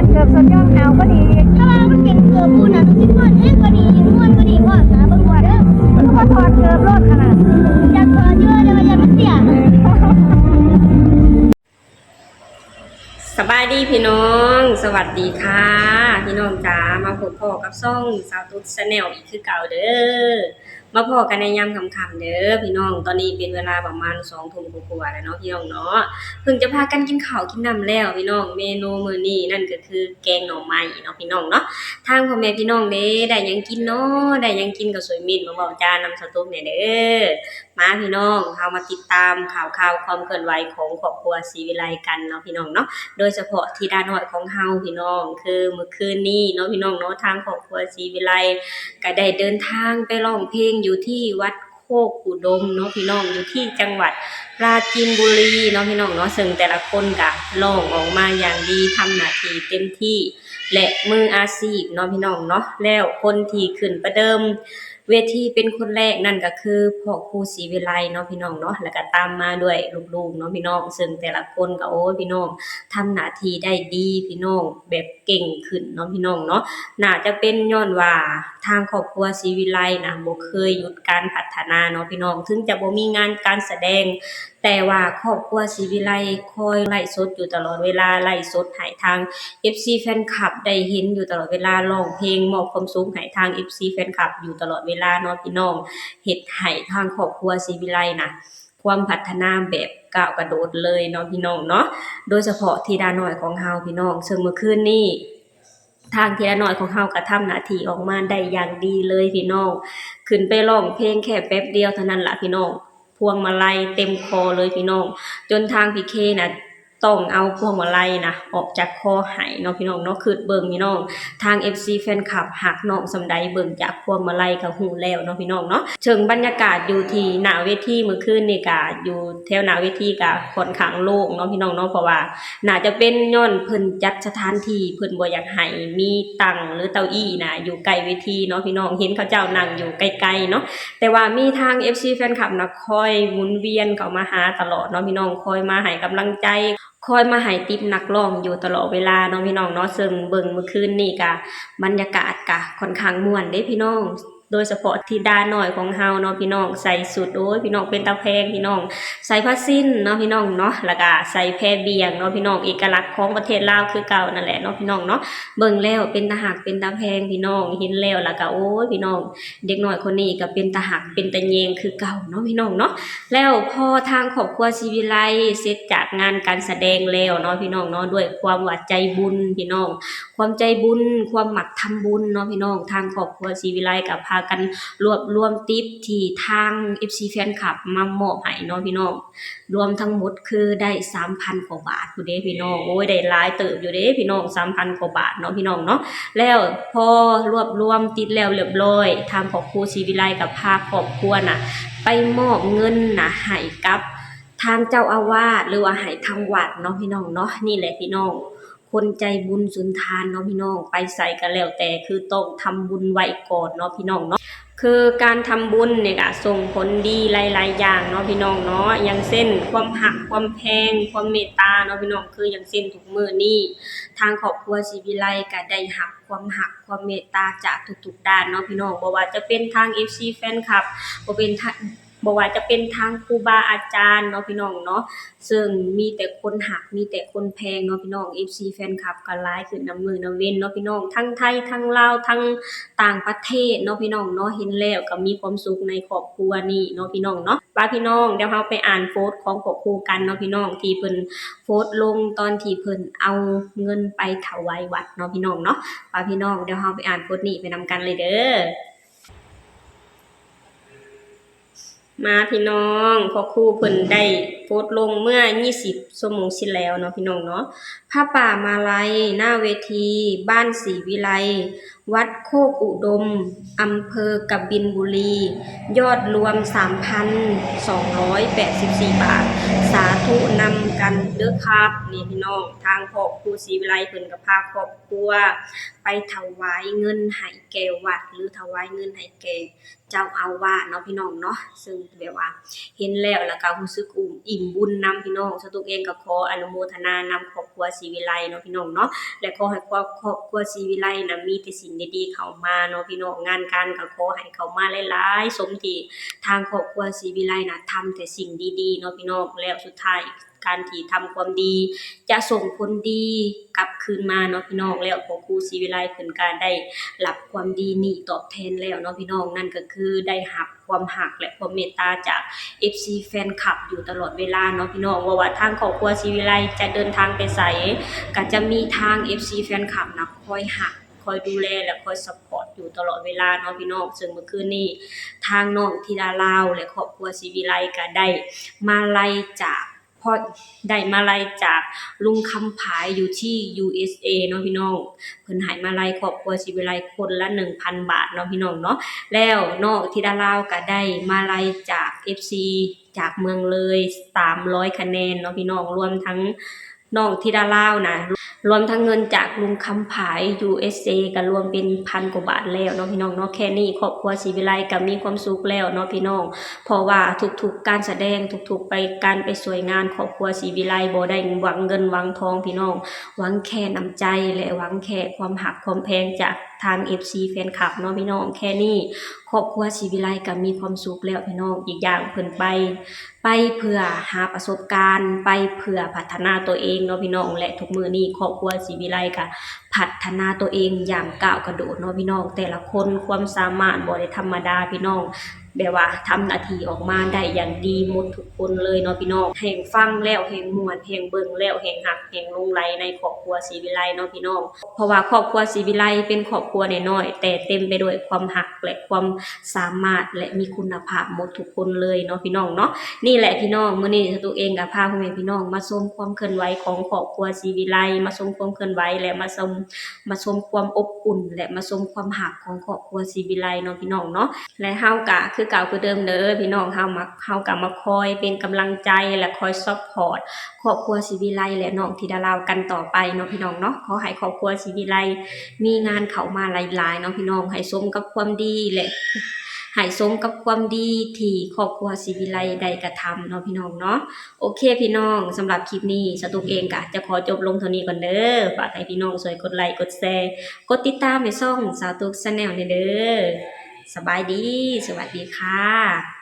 ເກີບສົດຍ້ອນເອົາພໍດີ ແຕ່ວ່າມັນເປັນເກີບບຸນນະ ທຸກຄົນ ເອີຍ ພໍດີ ມ່ວນພໍດີ ບໍ່ຫາເບິ່ງກ່ອນເດີ ຄືວ່າຖອດເກີບໂລດຫັ້ນນະ ຢາກຖອດຢູ່ ແຕ່ວ່າຢ້ານມັນເຕ້ຍ. ສະບາຍດີພີ່ນ້ອງ ສະຫວັດດີຄ່ະພີ່ນ້ອງຈ໋າ ມາພົບພໍ້ກັບຊ່ອງສາວຕຸດ Channel ອີກຄືເກົ່າເດີ. ມາພໍ້ກັນໃນຍາມຄ່ຳໆເດີພີ່ນ້ອງ. ຕອນນີ້ເປັນເວລາປະມານສອງທຸ່ມກວ່າໆແລ້ວເນາະພີ່ນ້ອງເນາະ. ເພິ່ງຈະພາກັນກິນເຂົ້າກິນນ້ຳແລ້ວພີ່ນ້ອງ. ເມນູມື້ນີ້ນັ້ນກໍຄືແກງໜໍ່ໄມ້ເນາະພີ່ນ້ອງເນາະ. ທາງພໍ່ແມ່ພີ່ນ້ອງເດ້ ໄດ້ຫຍັງກິນເນາະ ໄດ້ຫຍັງກິນກໍຊ່ວຍເມັ້ນມາເວົ້າຈານຳສາວຕຸດແດ່ເດີ. ມາພີ່ນ້ອງ ເຮົາມາຕິດຕາມຂ່າວຄາວຄວາມເຄື່ອນໄຫວຂອງຄອບຄົວສີວິໄລກັນເນາະພີ່ນ້ອງເນາະ. ໂດຍສະເພາະທິດານ້ອຍຂອງເຮົາພີ່ນ້ອງ ຄືມື້ຄືນນີ້ເນາະພີ່ນ້ອງເນາະ ທາງຄອບຄົວສີວິໄລກໍໄດ້ເດີນທາງໄປຮ້ອງເພງຢູ່ທີ່ວັດໂຄກອຸດົມເນາະພີ່ນ້ອງ ຢູ່ທີ່ຈັງຫວັດປາຈີນບູລີເນາະພີ່ນ້ອງເນາະ. ເຊິ່ງແຕ່ລະຄົນກໍຮ້ອງອອກມາຢ່າງດີ ທຳໜ້າທີ່ເຕັມທີ່ ແລະ ມືອາຊີບເນາະພີ່ນ້ອງເນາະ. ແລ້ວຄົນທີ່ຂຶ້ນປະເດີມ ເວທີເປັນຄົນແລກນັ້ນກໍຄືພໍ່ຄູສີວິໄລເນາະພີ່ນ້ອງເນາະ ແລ້ວກໍຕາມມາດ້ວຍລູກໆເນາະພີ່ນ້ອງ. ເຊິ່ງແຕ່ລະຄົນກໍ ໂອ້ຍ ພີ່ນ້ອງ ທຳໜ້າທີ່ໄດ້ດີພີ່ນ້ອງ ແບບເກັ່ງຂຶ້ນເນາະພີ່ນ້ອງເນາະ. ໜ້າຈະເປັນຍ້ອນວ່າທາງຄອບຄົວສີວິໄລນະ ບໍ່ເຄີຍຢຸດການພັດທະນາເນາະພີ່ນ້ອງ. ເຖິງຈະບໍ່ມີງານການສະແດງ ແຕ່ວ່າຄອບຄົວສີວິໄລຄອຍໄລຟ໌ສົດຢູ່ຕະຫຼອດເວລາ ໄລຟ໌ສົດໃຫ້ທາງເອັຟຊີແຟນຄລັບໄດ້ເຫັນຢູ່ຕະຫຼອດເວລາ, ຮ້ອງເພງມອບຄວາມສຸກໃຫ້ທາງເອັຟຊີແຟນຄລັບຢູ່ຕະຫຼອດເວລາເນາະພີ່ນ້ອງ, ເຮັດໃຫ້ທາງຄອບຄົວສີວິໄລນະ ຄວາມພັດທະນາແບບກ້າວກະໂດດເລີຍເນາະພີ່ນ້ອງເນາະ, ໂດຍສະເພາະທິດານ້ອຍຂອງເຮົາພີ່ນ້ອງ. ເຊິ່ງເມື່ອຄືນນີ້ ທາງທິດານ້ອຍຂອງເຮົາກໍທຳໜ້າທີ່ອອກມາໄດ້ຢ່າງດີເລີຍພີ່ນ້ອງ, ຂຶ້ນໄປຮ້ອງເພງແຄ່ແປັບດຽວເທົ່ານັ້ນລະພີ່ນ້ອງ, ພວງມາໄລເຕັມຄໍເລີຍພີ່ນ້ອງ, ຈົນທາງພີ່ເຄນະ ຕ້ອງເອົາພວງມາໄລນະອອກຈາກຄໍໃຫ້ເນາະພີ່ນ້ອງເນາະ. ຄິດເບິ່ງພີ່ນ້ອງ, ທາງເອັຟຊີແຟນຄລັບຮັກນ້ອງສ່ຳໃດ ເບິ່ງຈາກພວງມາໄລກໍຮູ້ແລ້ວເນາະພີ່ນ້ອງເນາະ. ເຊິ່ງບັນຍາກາດຢູ່ທີ່ໜ້າເວທີມື້ຄືນນີ້ກະ ຢູ່ແຖວໜ້າເວທີກະຂ້ອນຂ້າງໂລ່ງເນາະພີ່ນ້ອງເນາະ, ເພາະວ່າໜ້າຈະເປັນຍ້ອນເພິ່ນຈັດສະຖານທີ່ ເພິ່ນບໍ່ຢາກໃຫ້ມີຕັ່ງ ຫຼື ເກົ້າອີ້ນະຢູ່ໃກ້ເວທີເນາະພີ່ນ້ອງ, ເຫັນເຂົາເຈົ້ານັ່ງຢູ່ໄກໆເນາະ. ແຕ່ວ່າມີທາງເອັຟຊີແຟນຄລັບນະ ຄອຍໝູນວຽນເຂົ້າມາຫາຕະຫຼອດເນາະພີ່ນ້ອງ, ຄອຍມາໃຫ້ກຳລັງໃຈ ຄອຍມາໃຫ້ຕິບນັກຮ້ອງຢູ່ຕະຫຼອດເວລາເນາະພີ່ນ້ອງເນາະ. ເຊິ່ງເບິ່ງມື້ຄືນນີ້ກະບັນຍາກາດກະຂ້ອນຂ້າງມ່ວນເດ້ພີ່ນ້ອງ, ໂດຍສະເພາະທິດານ້ອຍຂອງເຮົາເນາະພີ່ນ້ອງ, ໃສ່ຊຸດ ໂອ້ຍ ພີ່ນ້ອງ ເປັນຕາແພງພີ່ນ້ອງ, ໃສ່ຜ້າສິ້ນເນາະພີ່ນ້ອງເນາະ, ແລ້ວກະໃສ່ແພບຽງເນາະພີ່ນ້ອງ, ເອກະລັກຂອງປະເທດລາວຄືເກົ່ານັ້ນແຫຼະເນາະພີ່ນ້ອງເນາະ. ເບິ່ງແລ້ວເປັນຕາຮັກເປັນຕາແພງພີ່ນ້ອງ, ເຫັນແລ້ວແລ້ວກະ ໂອ້ຍ ພີ່ນ້ອງ ເດັກນ້ອຍຄົນນີ້ກໍເປັນຕາຮັກເປັນຕາແຍງຄືເກົ່າເນາະພີ່ນ້ອງເນາະ. ແລ້ວພໍທາງຄອບຄົວສີວິໄລເສັດຈາກງານການສະແດງແລ້ວເນາະພີ່ນ້ອງເນາະ, ດ້ວຍຄວາມວ່າໃຈບຸນພີ່ນ້ອງ, ຄວາມໃຈບຸນ ຄວາມມັກທຳບຸນເນາະພີ່ນ້ອງ, ທາງຄອບຄົວສີວິໄລກໍພາກັນລວບລວມຕິບທີ່ທາງເອັຟຊີແຟນຄລັບມາມອບໃຫ້ເນາະພີ່ນ້ອງ, ລວມທັງໝົດຄືໄດ້ສາມພັນກວ່າບາດພຸ້ນເດ້ພີ່ນ້ອງ. ໂອ້ຍ ໄດ້ຫຼາຍເຕີບຢູ່ເດ້ພີ່ນ້ອງ, ສາມພັນກວ່າບາດເນາະພີ່ນ້ອງເນາະ. ແລ້ວພໍລວບລວມຕິບແລ້ວລຽບຮ້ອຍ, ທາງຄອບຄົວສີວິໄລກໍພາຄອບຄົວນະ ໄປມອບເງິນນະໃຫ້ກັບທາງເຈົ້າອາວາດ ຫຼືວ່າໃຫ້ທາງວັດເນາະພີ່ນ້ອງເນາະ. ນີ້ແຫຼະພີ່ນ້ອງ, ຄົນໃຈບຸນສຸນທານເນາະພີ່ນ້ອງ, ໄປໃສກໍແລ້ວແຕ່ ຄືຕ້ອງທຳບຸນໄວ້ກ່ອນເນາະພີ່ນ້ອງເນາະ. ຄືການທຳບຸນນີ້ກະສົ່ງຜົນດີຫຼາຍໆຢ່າງເນາະພີ່ນ້ອງເນາະ, ຢ່າງເຊັ່ນ ຄວາມຮັກ ຄວາມແພງ ຄວາມເມດຕາເນາະພີ່ນ້ອງ. ຄືຢ່າງເຊັ່ນທຸກມື້ນີ້ ທາງຄອບຄົວສີວິໄລກະໄດ້ຮັບຄວາມຮັກຄວາມເມດຕາຈາກທຸກໆດ້ານເນາະພີ່ນ້ອງ, ບໍ່ວ່າຈະເປັນທາງເອັຟຊີແຟນຄລັບ ບໍ່ເປັນທາງ ບໍ່ວ່າຈະເປັນທາງຄູບາອາຈານເນາະພີ່ນ້ອງເນາະ, ເຊິ່ງມີແຕ່ຄົນຮັກ ມີແຕ່ຄົນແພງເນາະພີ່ນ້ອງ. ເອັຟຊີແຟນຄລັບກໍຫຼາຍຂຶ້ນນຳມື້ນຳເວັນເນາະພີ່ນ້ອງ, ທັງໄທ ທັງລາວ ທັງຕ່າງປະເທດເນາະພີ່ນ້ອງເນາະ. ເຫັນແລ້ວກໍມີຄວາມສຸກໃນຄອບຄົວນີ້ເນາະພີ່ນ້ອງເນາະ. ປະພີ່ນ້ອງ ດຽວເຮົາໄປອ່ານໂພສຂອງຄວບຄູ່ກັນເນາະພີ່ນ້ອງ, ທີ່ເພິ່ນໂພສລົງຕອນທີ່ເພິ່ນເອົາເງິນໄປຖວາຍວັດເນາະພີ່ນ້ອງເນາະ. ປະພີ່ນ້ອງ ດຽວເຮົາໄປອ່ານໂພສນີ້ໄປນຳກັນເລີຍເດີ. ມາພີ່ນ້ອງ, ພໍ່ຄູເພິ່ນໄດ້ໂພສລົງເມື່ອຊາວສີ່ຊົ່ວໂມງທີ່ແລ້ວເນາະພີ່ນ້ອງເນາະ. ຜ້າປ່າມາໄລ ໜ້າເວທີບ້ານສີວິໄລ ວັດໂຄກອຸດົມ ອຳເພີກະບິນບູລີ ຍອດລວມສາມພັນສອງຮ້ອຍແປດສິບສີ່ບາດ. ສາທຸນຳກັນເດີຄັບ. ນີ້ພີ່ນ້ອງ, ທາງຄອບຄົວສີວິໄລເພິ່ນກໍພາຄອບຄົວໄປຖວາຍເງິນໃຫ້ແກ່ວັດ ຫຼື ຖວາຍເງິນໃຫ້ແກ່ ເຈົ້າອາວາດເນາະພີ່ນ້ອງເນາະ. ເຊິ່ງແບບວ່າເຫັນແລ້ວ ແລ້ວກໍຮູ້ສຶກອຸ່ມອີ ບຸນນຳພີ່ນ້ອງ. ສາວຕຸກເອງກໍຂໍອະນຸໂມທະນານຳຄອບຄົວສີວິໄລເນາະພີ່ນ້ອງເນາະ ແລະ ຂໍໃຫ້ຄອບ ຄອບຄົວສີວິໄລນະ ມີແຕ່ສິ່ງດີໆເຂົ້າມາເນາະພີ່ນ້ອງ. ງານການກໍຂໍໃຫ້ເຂົ້າມາຫຼາຍໆ ສົມທີ່ທາງຄອບຄົວສີວິໄລນະ ທຳແຕ່ສິ່ງດີໆເນາະພີ່ນ້ອງ. ແລ້ວສຸດທ້າຍ ການທີ່ທຳຄວາມດີຈະສົ່ງຜົນດີກັບຄືນມາເນາະພີ່ນ້ອງ. ແລ້ວພໍ່ຄູສີວິໄລເພິ່ນກໍໄດ້ຮັບຄວາມດີນີ້ຕອບແທນແລ້ວເນາະພີ່ນ້ອງ, ນັ້ນກໍຄືໄດ້ຮັບຄວາມຮັກ ແລະ ຄວາມເມດຕາຈາກເອັຟຊີແຟນຄລັບຢູ່ຕະຫຼອດເວລາເນາະພີ່ນ້ອງ. ບໍ່ວ່າທາງຄອບຄົວສີວິໄລຈະເດີນທາງໄປໃສ ກໍຈະມີທາງເອັຟຊີແຟນຄລັບນະ ຄອຍຮັກ ຄອຍດູແລ ແລະ ຄອຍຊັບພອດຢູ່ຕະຫຼອດເວລາເນາະພີ່ນ້ອງ. ເຊິ່ງເມື່ອຄືນນີ້ ທາງນ້ອງທິດາລາວ ແລະ ຄອບຄົວສີວິໄລກໍໄດ້ມາໄລຈາກ ເພາະໄດ້ມາໄລຈາກລຸງຄຳຜາຍຢູ່ທີ່ USA ເນາະພີ່ນ້ອງ. ເພິ່ນໃຫ້ມາໄລຄອບຄົວສີວິໄລຄົນລະໜຶ່ງພັນບາດເນາະພີ່ນ້ອງເນາະ. ແລ້ວນ້ອງທິດາລາວກໍໄດ້ມາໄລຈາກເອັຟຊີຈາກເມືອງເລີຍສາມຮ້ອຍຄະແນນເນາະພີ່ນ້ອງ, ລວມທັງ ນ້ອງທິດາລາວນະ ລວມທັງເງິນຈາກລຸງຄຳຜາຍ USA ກໍລວມເປັນພັນກວ່າບາດແລ້ວເນາະພີ່ນ້ອງເນາະ. ແຄ່ນີ້ຄອບຄົວສີວິໄລກໍມີຄວາມສຸກແລ້ວເນາະພີ່ນ້ອງ, ເພາະວ່າທຸກໆການສະແດງ ທຸກໆໄປ ການໄປຊ່ວຍງານ ຄອບຄົວສີວິໄລບໍ່ໄດ້ຫວັງເງິນຫວັງທອງພີ່ນ້ອງ, ຫວັງແຄ່ນ້ຳໃຈ ແລະ ຫວັງແຄ່ຄວາມຮັກຄວາມແພງຈາກທາງເອັຟຊີແຟນຄລັບເນາະພີ່ນ້ອງ. ແຄ່ນີ້ຄອບຄົວສີວິໄລກໍມີຄວາມສຸກແລ້ວພີ່ນ້ອງ. ອີກຢ່າງເພິ່ນໄປ ໄປເພື່ອຫາປະສົບການ ໄປເພື່ອພັດທະນາຕົວເອງເນາະພີ່ນ້ອງ. ແລະ ທຸກມື້ນີ້ຄອບຄົວສີວິໄລກະພັດທະນາຕົວເອງຢ່າງກ້າວກະໂດດເນາະພີ່ນ້ອງ. ແຕ່ລະຄົນຄວາມສາມາດບໍ່ໄດ້ທຳມະດາພີ່ນ້ອງ, ແບບວ່າທຳໜ້າທີ່ອອກມາໄດ້ຢ່າງດີໝົດທຸກຄົນເລີຍເນາະພີ່ນ້ອງ. ແຮ່ງຟັງແລ້ວແຮ່ງມ່ວນ ແຮ່ງເບິ່ງແລ້ວແຮ່ງຮັກ ແຮ່ງຫຼົງໄຫຼໃນຄອບຄົວສີວິໄລເນາະພີ່ນ້ອງ. ເພາະວ່າຄອບຄົວສີວິໄລເປັນຄອບຄົວນ້ອຍໆ ແຕ່ເຕັມໄປດ້ວຍຄວາມຮັກ ແລະ ຄວາມສາມາດ ແລະ ມີຄຸນນະພາບໝົດທຸກຄົນເລີຍເນາະພີ່ນ້ອງເນາະ. ນີ້ແຫຼະພີ່ນ້ອງ ມື້ນີ້ສາວຕຸກເອງກໍພາພໍ່ແມ່ພີ່ນ້ອງມາຊົມຄວາມເຄື່ອນໄຫວຂອງຄອບຄົວສີວິໄລ, ມາຊົມຄວາມເຄື່ອນໄຫວ ແລະ ມາຊົມ ມາຊົມຄວາມອົບອຸ່ນ ແລະ ມາຊົມຄວາມຮັກຂອງຄອບຄົວສີວິໄລເນາະພີ່ນ້ອງເນາະ. ແລະ ເຮົາກະຄືເກົ່າຄືເດີມເດີພີ່ນ້ອງ, ເຮົາມາ ເຮົາກະມາຄອຍເປັນກຳລັງໃຈ ແລະ ຄອຍຊັບພອດຄອບຄົວສີວິໄລ ແລະ ນ້ອງທິດາລາວກັນຕໍ່ໄປເນາະພີ່ນ້ອງເນາະ. ຂໍໃຫ້ຄອບຄົວສີວິໄລມີງານເຂົ້າມາຫຼາຍໆເນາະພີ່ນ້ອງ, ໃຫ້ສົມກັບຄວາມດີ ແລະ ໃຫ້ສົມກັບຄວາມດີທີ່ຄອບຄົວສີວິໄລໄດ້ກະທຳເນາະພີ່ນ້ອງເນາະ. ໂອເຄພີ່ນ້ອງ, ສຳລັບຄລິບນີ້ສາວຕຸກເອງກະຈະຂໍຈົບລົງເທົ່ານີ້ກ່ອນເດີ. ຝາກໃຫ້ພີ່ນ້ອງຊ່ວຍກົດໄລ ກົດແຊ ກົດຕິດຕາມໃຫ້ຊ່ອງສາວຕຸກ Channel ແດ່ເດີ. ສະບາຍດີ, ສະຫວັດດີຄ່ະ.